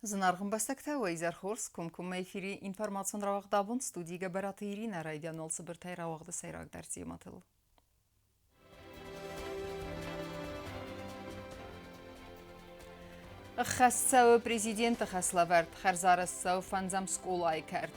Зынаргъ ӕмбӕстӕгтӕ, уӕ изӕр хорз! Комкоммӕ эфири информацион рауагъд абон студийы Гӕбӕраты Иринӕ райдиан уал цыбыртӕй рауагъды сӕйрагдӕр темӕтыл. Ӕххӕст цӕуы президенты хӕслӕвӕрд, хӕрзарӕзт цӕуы фӕндзӕм скъолайы кӕрт.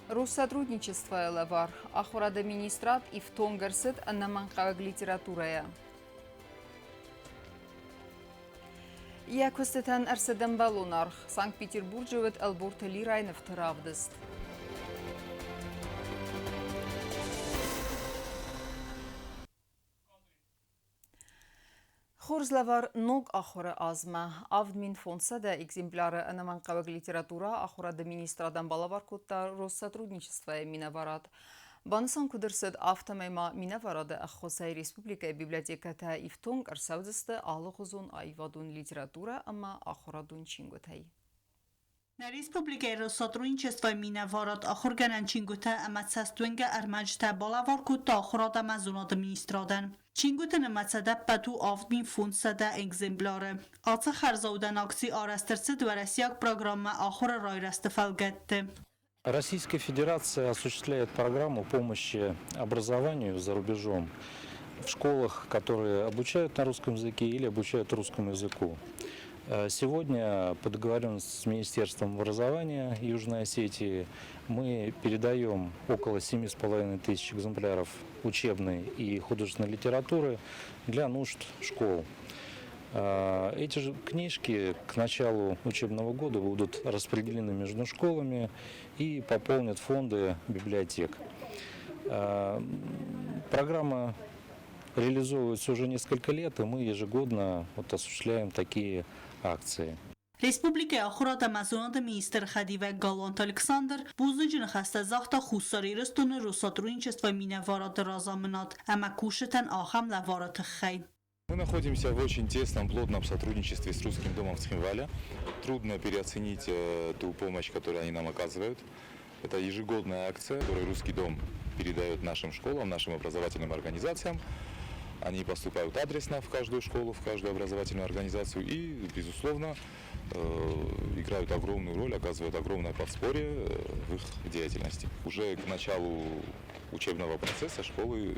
Россотрудничествойы лӕвар ахуырады министрад ифтонг ӕрцыд ӕнӕмӕнгхъӕуӕг литературӕйӕ. Йӕ куыстытӕн ӕрцыд ӕмбӕлон аргъ. Санкт-Петербурджы уыд Ӕлборты Лирайы нывты равдыст. Хорз лӕвар ног ахуыры азмӕ. 7500 экземпляры ӕнӕмӕнгхъӕуӕг литературӕ ахуырады министрадӕн балӕвар кодта Россотрудничествойы минӕварад. Банысан куыд ӕрцыд, афтӕмӕй ма минӕварады ӕххуысӕй республикӕйы библиотекӕтӕ ифтонг ӕрцӕудзысты алыгъуызон аивадон литературӕ ӕмӕ ахуырадон чингуытӕй. Нӕ республикӕйы Россотрудничествойы минӕварад ахуыргӕнӕн чингуытӕ ӕмӕ цӕстуынгӕ ӕрмӕджытӕ балӕвар кодта Ахуырад ӕмӕ зонады министрадӕн. Чингуыты нымӕц ӕдӕппӕт у 7500 экземпляры. Ацы хӕрзаудӕн акци арӕзт ӕрцыд уӕрӕсейаг программӕ Ахуыры райрӕзты фӕлгӕтты. Российская Федерация осуществляет программу помощи образованию за рубежом в школах, которые обучают на русском языке или обучают русскому языку. Сегодня по договоренности с Министерством образования Южной Осетии мы передаем около 7,5 тысяч экземпляров учебной и художественной литературы для нужд школ. Эти же книжки к началу учебного года будут распределены между школами и пополнят фонды библиотек. Программа реализовывается уже несколько лет, и мы ежегодно вот осуществляем такие акции. Республикӕйы ахуырад ӕмӕ зонады министры хӕдивӕг Галуанты Александр бузныджы ныхӕстӕ загъта Хуссар Ирыстоны Россотрудничествойы минӕварады разамынад ӕмӕ кусджытӕн ахӕм лӕвары тыххӕй. Мы находимся в очень тесном, плотном сотрудничестве с Русским домом в Цхинвале. Трудно переоценить ту помощь, которую они нам оказывают. Это ежегодная акция, которую Русский дом передает нашим школам, нашим образовательным организациям. Они поступают адресно в каждую школу, в каждую образовательную организацию и, безусловно, играют огромную роль, оказывают огромное подспорье в их деятельности. Уже к началу учебного процесса школы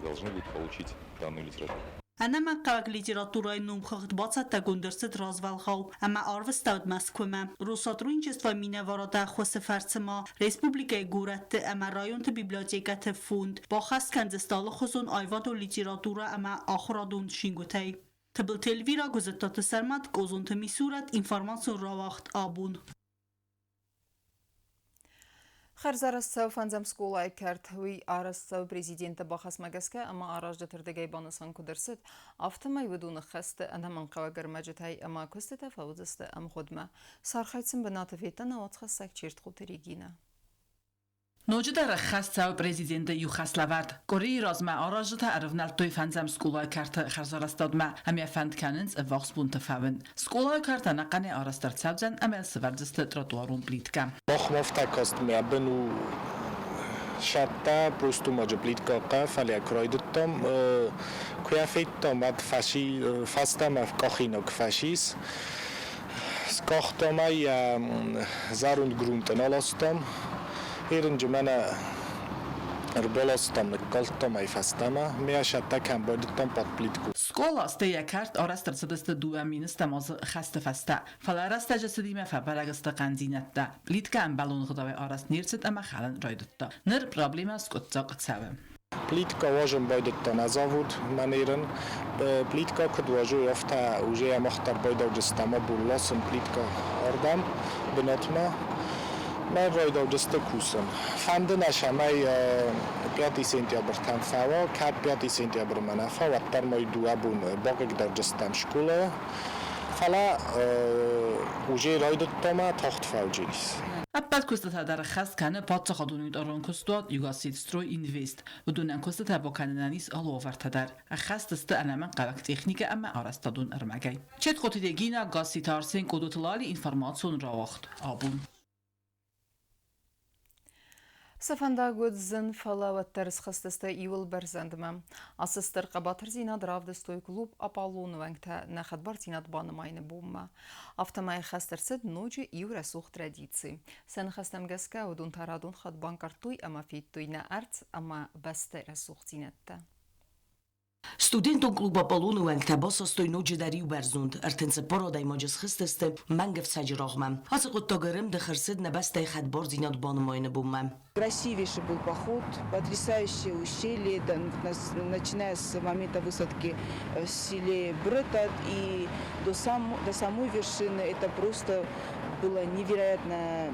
должны будут получить данную литературу. Ӕнӕмӕнгхъӕуӕг литературӕйы номхыгъд бацӕттӕгонд ӕрцыд развӕлгъау ӕмӕ арвыстӕуыд Мӕскуымӕ. Россотрудничествойы минӕварады ӕххуысы фӕрцы ма республикӕйы горӕтты ӕмӕ районты библиотекӕты фонд баххӕст кӕндзысты алыхуызон аивадон литературӕ ӕмӕ ахуырадон чингуытӕй. Тыбылты Эльвира, Гуызыттаты Сӕрмӕт, Къозонты Мисурӕт, информацион рауагъд абон. Хӕрзарӕзт цӕуы фӕндзӕм скъолайы кӕрт. Уый арӕзт цӕуы президенты бахӕсмӕ гӕсгӕ ӕмӕ аразджыты рдыгӕй банысан куыд ӕрцыд, афтӕмӕй уыдоны хӕсты ӕнӕмӕнгхъӕуӕг ӕрмӕджытӕй ӕмӕ куыстытӕ фӕуыдзысты ӕмгъуыдмӕ. Сӕ архайд сын бынаты федта нӕ уацхӕссӕг Чертхъоты Регинӕ. Ноджыдӕр ӕххӕст цӕуы президенты иу хӕслӕвӕрд. Къуырийы размӕ аразджытӕ ӕрывнӕлдтой фӕндзӕм скъолайы кӕрты хӕрзарӕзтадмӕ ӕмӕ фӕнд кӕнынц ӕввахс бонты фӕуын. Скъолайы кӕрт ӕнӕхъӕнӕй арӕзт ӕрцӕудзӕн ӕмӕ сӕвӕрдзысты тротуарон плиткӕ. Махмӕ афтӕ каст, мӕ бын у сӕттӕ, просто маджы плиткӕ хъӕ, фӕлӕ куы райдыдтам, куы йӕ федтам, уӕд фӕси, фӕстӕмӕ къахинаг фӕсис. Скъахтам ӕй зӕронд грунтӕн аластам. Ерынджы мӕнӕ ӕрбаластам, ныккалдтам ӕй фӕстӕмӕ. Ме сӕттӕ кӕм байдыдтам подплитку. Скъола, стӕй йӕ кӕрт арӕзт ӕрцыдысты 2 000 азы хӕсты фӕстӕ. Фӕлӕ рӕстӕджы цыдимӕ фӕбӕрӕг сты хъӕндзинӕдтӕ. Плиткӕ ӕмбӕлон гъдауӕй арӕзт не рцыд ӕмӕ хӕлын райдыдта. Ныр проблемӕ скъуыддзаг цӕуы. Плитка уазын байдыдта нӕ завод Манерӕн. Плитка куыд уазой, афтӕ уже мах дӕр байдауджыстӕм абон ласын плитка ардӕм бынатмӕ. Мӕ райдауджысты кусын. Фӕнды нӕ, цӕмӕй 5 сентябртӕм фӕуа, кӕд 5 сентябрмӕ нӕ фӕуа, уӕддӕр ма дыууӕ боны бахъыгдарджыстӕм скъолайы. Фӕлӕ уже райдыдта мӕ тагъд фӕуджынис. Ӕппӕт куыстытӕ дӕр ӕххӕст кӕны паддзахадон унитарон куыстуат Югосетстройинвест. Уыдонӕн куыстытӕ бакӕнынӕн ис алы уавӕртӕ дӕр. Ӕххӕст сты ӕнӕмӕнгхъӕуӕг техникӕ ӕмӕ арӕзтадон ӕрмӕгӕй. Четхъоты Регина, Гасситы Арсен, Къодоты Лали информацион рауагъд абон. Сӕ фӕндаг уыд зын, фӕлӕ уӕддӕр схызтысты иуыл бӕрзӕндмӕ. Ацы стыр хъӕбатырдзинад равдыстой клуб «Аполлон»-ы уӕнгтӕ нӕ хӕдбардзинад банымайыны бонмӕ. Афтӕмӕй хӕст ӕрцыд ноджы иу рӕсугъд традици. Сӕ ныхӕстӕм гӕсгӕ уыдон та радон хатт банкъардтой ӕмӕ федтой нӕ ӕрдз ӕмӕ бӕстӕйы рӕсугъддзинӕдтӕ. Студентон клуб «Аполлон»-ы уӕнгтӕ басастой ноджыдӕр иу бӕрзонд, 34 адӕймаджы схызтысты мӕнгӕфцӕджы рагъмӕ. Ацы хъуыддаг ӕрӕмдых ӕрцыд нӕ бӕстӕйы хӕдбардзинад банымайыны бонмӕ. Красивейший был поход, потрясающее ущелье, начиная с момента высадки в селе Бретат и до самой вершины. Это просто было невероятно,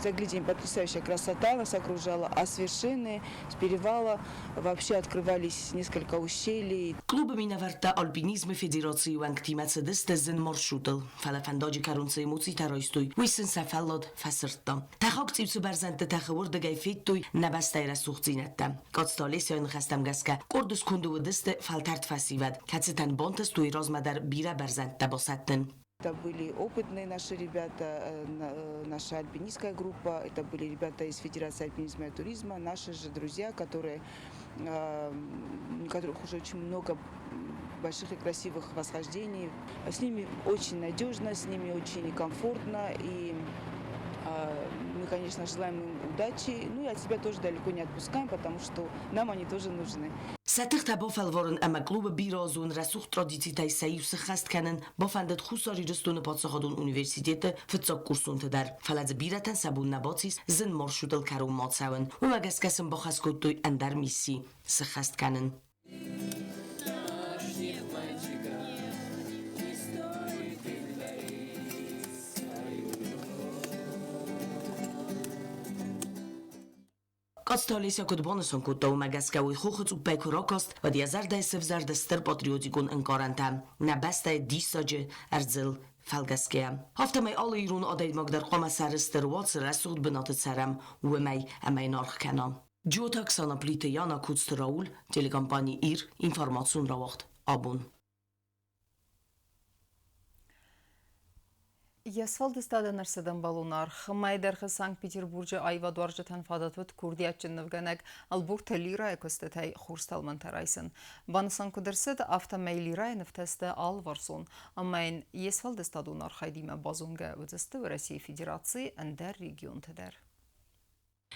загляденье, потрясающая красота нас окружала. А с вершины, с перевала вообще открывались несколько ущелий. Клубы минӕвӕрттӕ Альпинизмы федерацийы уӕнгтимӕ цыдысты зын маршрутыл, фӕлӕ фӕндаджы кӕрон цы эмоцитӕ райстой, уый сын сӕ фӕллад фӕсырдта. Тӕхӕг цъиусы бӕрзӕндты тӕхы уырдыгӕй федтой нӕ бӕстӕйы рӕсугъддзинӕдтӕ. Коцты Олесяйы ныхӕстӕм гӕсгӕ, къорды сконды уыдысты фӕлтӕрд фӕсивӕд, кӕцытӕн бантыст уый размӕ дӕр бирӕ бӕрзӕндтӕ басӕттын. Это были опытные наши ребята, наша альпинистская группа, это были ребята из Федерации альпинизма и туризма, наши же друзья, у которых уже очень много больших и красивых восхождений. С ними очень надежно, с ними очень комфортно, и мы, конечно, желаем им удачи. Ну и от себя тоже далеко не отпускаем, потому что нам они тоже нужны. Сӕ тыхтӕ бафӕлварын ӕмӕ клубы бирӕазон рӕсугъд традицитӕй сӕ иу сыххӕст кӕнын бафӕндыд Хуссар Ирыстоны паддзахадон университеты фыццагкурсонты дӕр. Фӕлӕ дзы бирӕтӕн сӕ бон нӕ бацис зын маршрутыл кӕронмӕ ацӕуын. Уымӕ гӕсгӕ сын бахӕс кодтой ӕндӕр мисси сыххӕст кӕнын. Къадзты Олеся куыд банысан кодта, уымӕ гӕсгӕ уый хохы цъуппӕй куы ракаст, уӕд йӕ зӕрдӕйы сӕвзӕрд стыр патриотикон ӕнкъарӕнтӕ нӕ бӕстӕйы диссаджы ӕрдзыл фӕлгӕсгӕйӕ. Афтӕмӕй алы ирон адӕймаг дӕр хъуамӕ сӕрыстыр уа, цы рӕсугъд бынаты цӕрӕм, уымӕй ӕмӕ йын аргъ кӕна. Джиоты Оксана, Плиты Яна, Коцты Рауль, телекомпани «Ир», информацион рауагъд «Абон». Йе сфӕлдыстадӕн ӕрцыд ӕмбӕлон аргъ. Мӕйы дӕргъы Санкт-Петербурджы аивадуарзджытӕн фадат уыд курдиатджын нывгӕнӕг Ӕлборты Лирайы куыстытӕй хорз тӕлмӕнтӕ райсын. Банысан куыд ӕрцыд, афтӕмӕй Лирайы нывтӕ сты алыварсон, ӕмӕ йын йе сфӕлдыстадон архайдимӕ базонгӕ уыдзысты Уӕрӕсейы Федерацийы ӕндӕр регионты дӕр.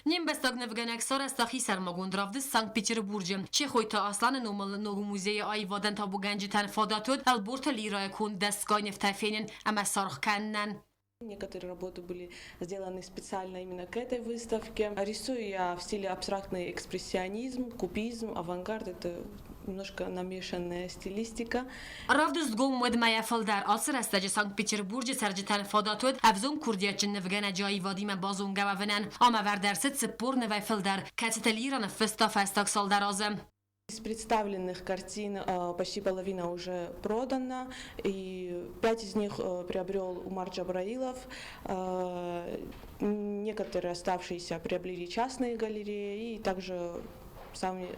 Не мбӕстаг нывгӕнӕг сарӕзта хисӕрмагонд равдыст Санкт-Петербурджы. Чехойты Асланы номыл ног музейы аивадӕн табугӕнджытӕн фадат уыд Ӕлборты Лирайы конд дӕсгай нывтӕ фенын ӕмӕ саргъ кӕнынӕн. Некоторые работы были сделаны специально именно к этой выставке. Рисую я в стиле абстрактный экспрессионизм, кубизм, авангард. Это немножко намешанная стилистика. Равдыст гом уыд мӕйӕ фылдӕр. Ацы рӕстӕджы Санкт-Петербурджы цӕрджытӕн фадат уыд ӕвзонг курдиатджын нывгӕнӕджы аивадимӕ базонгӕ уӕвынӕн. Ам ӕвӕрд ӕрцыд 40 нывӕй фылдӕр, кӕцыты Лира ныффыста фӕстаг цалдӕр азы. Из представленных картин почти половина уже продана, и 5 из них приобрел Умар Джабраилов. Некоторые оставшиеся приобрели частные галереи, и также сами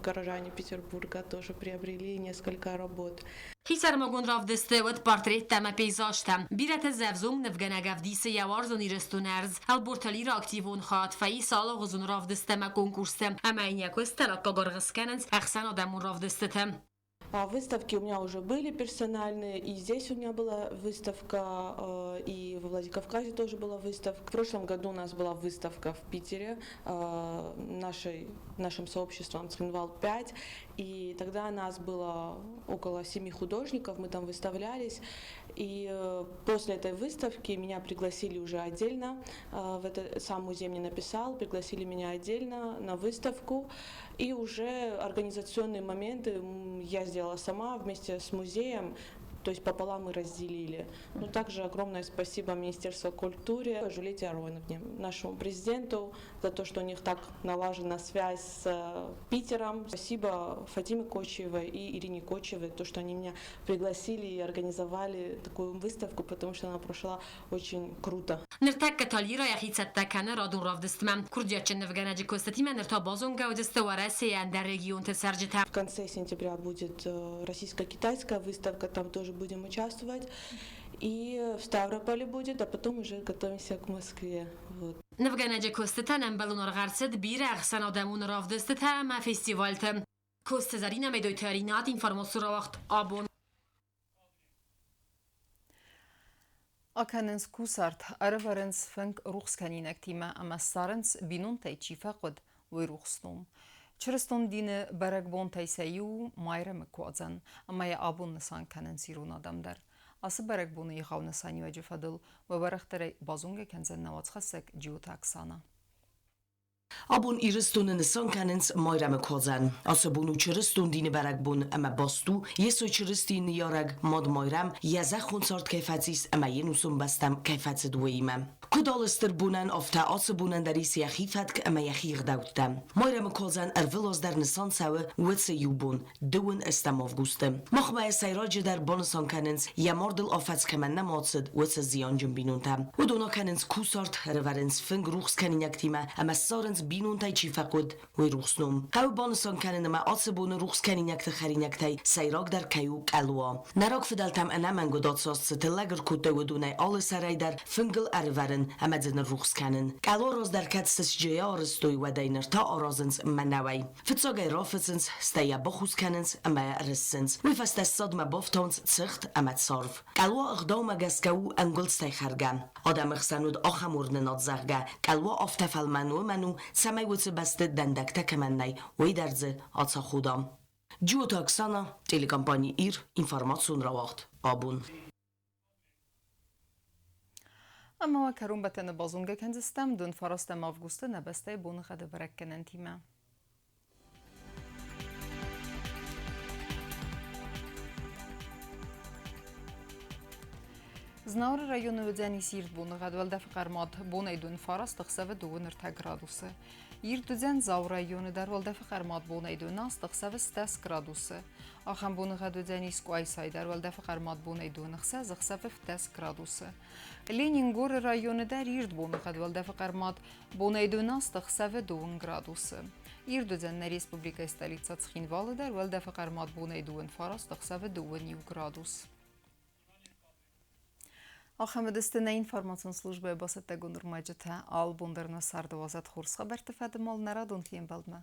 горожане Петербурга тоже приобрели несколько работ. Хисӕрмагонд равдысты уыд портреттӕ ӕмӕ пейзажтӕ. Бирӕтӕ дзы ӕвзонг нывгӕнӕг ӕвдисы йӕ уарзон Ирыстоны ӕрдз. Ӕлборты Лира активон хайад фӕисы алыгъуызон равдысттӕ ӕмӕ конкурсты, ӕмӕ йын йӕ куыстӕн аккаг аргъ скӕнынц ӕхсӕнадӕмон равдыстыты. Выставки у меня уже были персональные, и здесь у меня была выставка, и во Владикавказе тоже была выставка. В прошлом году у нас была выставка в Питере нашим сообществом Цхинвал-5, и тогда нас было около 7 художников, мы там выставлялись, и после этой выставки меня пригласили уже отдельно, в это, сам музей мне написал, пригласили меня отдельно на выставку, и уже организационные моменты я сделала сама вместе с музеем, то есть пополам мы разделили. Ну, также огромное спасибо Министерству культуры, Жулите Ароновне, нашему президенту, за то, что у них так налажена связь с Питером. Спасибо Фатиме Кочиевой и Ирине Кочиевой, то, что они меня пригласили и организовали такую выставку, потому что она прошла очень круто. Ныртӕккӕ та Лира йӕхи цӕттӕ кӕны радон равдыстмӕ. Курдиатджын нывгӕнӕджы куыстытимӕ ныр та базонгӕ уыдзысты Уӕрӕсейы ӕндӕр регионты цӕрджытӕ. В конце сентября будет российско-китайская выставка, там тоже будем участвовать. И в Ставрополе будет, а потом уже готовимся к Москве. Вот. Нывгӕнӕджы куыстытӕн ӕмбӕлон аргъ ӕрцыд бирӕ ӕхсӕнадӕмон равдыстытӕ ӕмӕ фестивальты. Коцты Зӕринӕ, Медойты Ринат, информацион рауагъд «Абон». Акӕнынц кусарт, ӕрӕвӕрынц фынг рухскӕнинӕгтимӕ ӕмӕ ссарынц, бинонтӕй чи фӕхъуыд, уый рухс ном. Чырыстон дины бӕрӕгбонтӕй сӕ иу Майрӕмы куадзӕн, ӕмӕ йӕ абон нысан кӕнынц ирон адӕм дӕр. Ацы бӕрӕгбоны егъау нысаниуӕджы фӕдыл уӕ уӕрӕхдӕрӕй базонгӕ кӕндзӕн нӕ уацхӕссӕг Джиоты Оксана. Абон Ирыстоны нысан кӕнынц Майрӕмы куадзӕн. Ацы бон у чырыстон дины бӕрӕгбон ӕмӕ баст у, Йесо Чырыстийы ныййарӕг мад Майрӕм йӕ зӕххон цард кӕй фӕцис ӕмӕ йе нусон бӕстӕм кӕй фӕцыд, уыимӕ. Куыд алы стыр бонӕн, афтӕ ацы бонӕн дӕр ис йӕхи фӕтк ӕмӕ йӕхи ӕгъдӕуттӕ. Майрӕмы куадзӕн ӕрвылаз дӕр нысан цӕуы уыцы иу бон, дыууын ӕстӕм августы. Махмӕ сӕйраджыдӕр банысан кӕнынц, йӕ мардыл афӕдз кӕмӕн нӕма ацыд, уыцы зианджын бинонтӕ. Уыдон акӕнынц кусарт, ӕрӕвӕрынц фынг рухс кӕнинӕгтимӕ ӕмӕ ссарынц бинонтӕй чи фӕхъуыд, уый рухс ном. Хъӕуы банысан кӕнын ӕмӕ ацы боны рухс кӕнинӕгты хӕринӕгтӕй сӕйрагдӕр кӕй у къӕлуа. Нӕ рагфыдӕлтӕм ӕнӕмӕнг уыд ацаст цы тыллӕг ӕркодтой, уыдонӕй алы сӕрӕй дӕр фынгыл ӕрывӕрын ӕмӕ дзы ныррухс кӕнын. Къӕлуа раздӕр кӕд сысджыйӕ арӕзтой, уӕдӕй ныр та аразынц мӕнӕуӕй. Фыццаг ӕй рафыцынц, стӕй йӕ бахус кӕнынц ӕмӕ йӕ ӕрыссынц. Уый фӕстӕ ссадмӕ бафтауынц цыхт ӕмӕ царв. Къӕлуа ӕгъдаумӕ гӕсгӕ у ӕнгуылдзтӕй хӕргӕ. Адӕмы хсӕн уыд ахӕм уырнынад, зӕгъгӕ, къӕлуа афтӕ фӕлмӕн уымӕн у, цӕмӕй уыцы бӕсты дӕндӕгтӕ кӕмӕн нӕй, уый дӕр дзы ацахуда. Джиоты Оксана, телекомпани «Ир», информацион рауагъд «Абон». Ӕмӕ уӕ кӕронбӕттӕны базонгӕ кӕндзыстӕм дын фарастӕм августы нӕ бӕстӕйы боныгъӕды бӕрӕггӕнӕнтимӕ. Знауыры районы уыдзӕнис ирд боныгъӕд уӕлдӕфы хъӕрмад бонӕй дон фараст, ӕхсӕвы дыууын ӕртӕ градусы. Ирд уыдзӕн Дзауы районы дӕр уӕлдӕфы хъӕрмад бонӕй дон аст, ӕхсӕвы стӕс градусы. Ахӕм боныгъӕд уыдзӕнис Къуайсайы дӕр уӕлдӕфы хъӕрмад бонӕй дон ӕхсӕз, ӕхсӕвы фтӕс градусы. Ленингоры районы дӕр ирд боныгъӕд уӕлдӕфы хъӕрмад бонӕй дон аст, ӕхсӕвы дыууын градусы. Ирд уыдзӕн нӕ республикӕйы столицӕ Цхинвалы дӕр уӕлдӕфы хъӕрмад бонӕй дыууын фараст, ӕхсӕвы дыууын иу градус. Ахӕм уыдысты нӕ информацион службӕйы бацӕттӕгонд ӕрмӕджытӕ. Алы бон дӕр нӕ царды уадзӕд хорз хабӕртты фӕдыл нӕ радон фембӕлдмӕ.